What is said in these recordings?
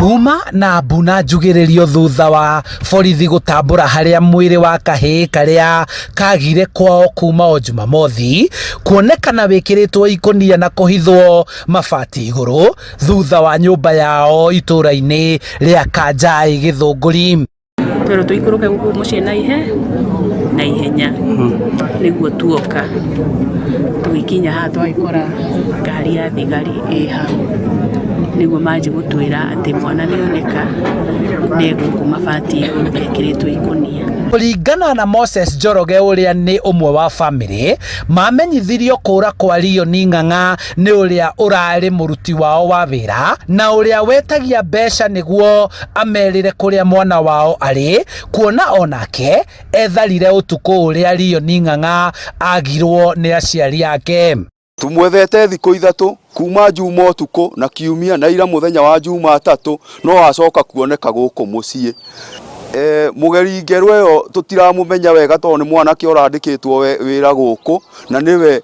Kuma na mbu na njugĩrĩrio thutha wa borithi gũtambũra harĩa mwĩrĩ wa kahĩĩ karĩa kagire kwao kuma o Jumamothi kuonekana wĩkĩrĩtwo ikũnia na kũhithwo mabati igũrũ thutha wa nyũmba yao itũra-inĩ rĩa Kanjai Gĩthũngũri. Twerwo tũikũrũke gũkũ mũciĩ na ihe na ihenya nĩguo tuoka tũgĩkinya haha twagĩkora ngari ya thigari ĩ hau nĩguo manjia gũtwĩra atĩ mwana nĩ oneka na e gũkũ mabati igũrũ ekĩrĩtwo ikũnia. Kũringana na Moses Njoroge ũrĩa nĩ ũmwe wa famĩlĩ, mamenyithirio kũra kwa Leon Ng'ang'a nĩ ũrĩa ũrarĩ mũruti wao wa wĩra na ũrĩa wetagia mbeca nĩguo amerĩre kũrĩa mwana wao arĩ, kuona onake etharire ũtukũ ũrĩa Leon Ng'ang'a agirwo nĩ aciari ake. Tũmwethete thikũ ithatũ kuma Juma ũtukũ na kiumia na ira mũthenya wa Jumatatũ no acoka kuoneka gũkũ mũciĩ. E, mũgeri ngero ĩyo tũtiramũmenya wega tondũ nĩ mwanake ũrandĩkĩtwo wĩra gũkũ na nĩwe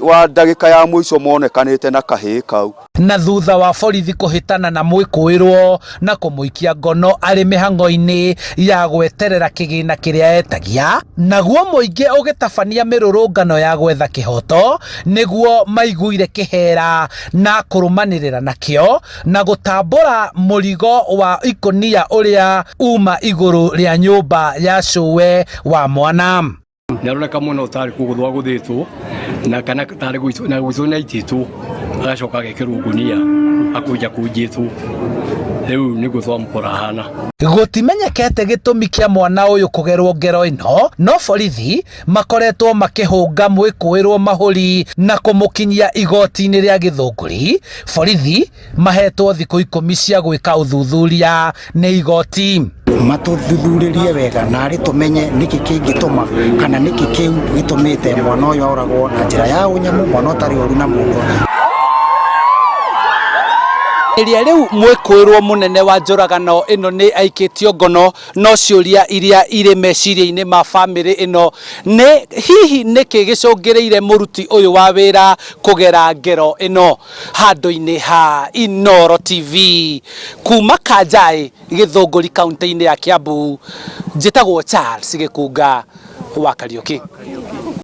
wa ndagĩka ya mũico monekanĩte na kahĩĩ kau. Na thutha wa borithi kũhĩtana na mwĩkũĩrwo na kũmũikia ngono arĩ mĩhang'o-inĩ ya gweterera kĩgĩna kĩrĩa etagia, naguo mũingĩ ũgĩtabania mĩrũrũngano ya gwetha kĩhoto nĩguo maiguire kĩhera na kũrũmanĩrĩra nakĩo na gũtambũra mũrigo wa ikũnia ũrĩa uma igũrũ rĩa nyũmba ya cũwe wa mwana. Nĩaroneka mwana ũtarĩ kũgũthwo agũthĩtwo na kana tarĩ gũitwo na gũitwo nĩ aitĩtwo agacoka agekĩrwo ngunia akũnjakũnjĩtwo rĩu nĩguo twamũkora ahana. Gũtimenyekete gĩtũmi kĩa mwana ũyũ kũgerwo ngero ĩno, no borithi makoretwo makĩhũnga mwĩkũĩrwo mahũri na kũmũkinyia igoti-inĩ rĩa Gĩthũngũri. Borithi mahetwo thikũ ikũmi cia gwĩka ũthuthuria nĩ igoti. Matũthuthurĩrie wega narĩ tũmenye nĩkĩ kĩngĩtũma kana nĩkĩ kĩu gĩtũmĩte mwana ũyũ oragwo na njĩra ya ũnyamũ, mwana ũtarĩ ũru na mũndũ. Ĩrĩa rĩu mwĩkũĩrwo mũnene wa njũragano ĩno nĩ aikĩtio ngono, no ciũria iria irĩ meciria-inĩ ma bamĩrĩ ĩno nĩ hihi nĩkĩ gĩcũngĩrĩire mũruti ũyũ wa wĩra kũgera ngero ĩno? Handũ-inĩ ha Inooro TV kuma Kanjaĩ Gĩthũngũri kaunti-inĩ ya Kiambu, njĩtagwo Charles Gĩkunga wa Kariũki.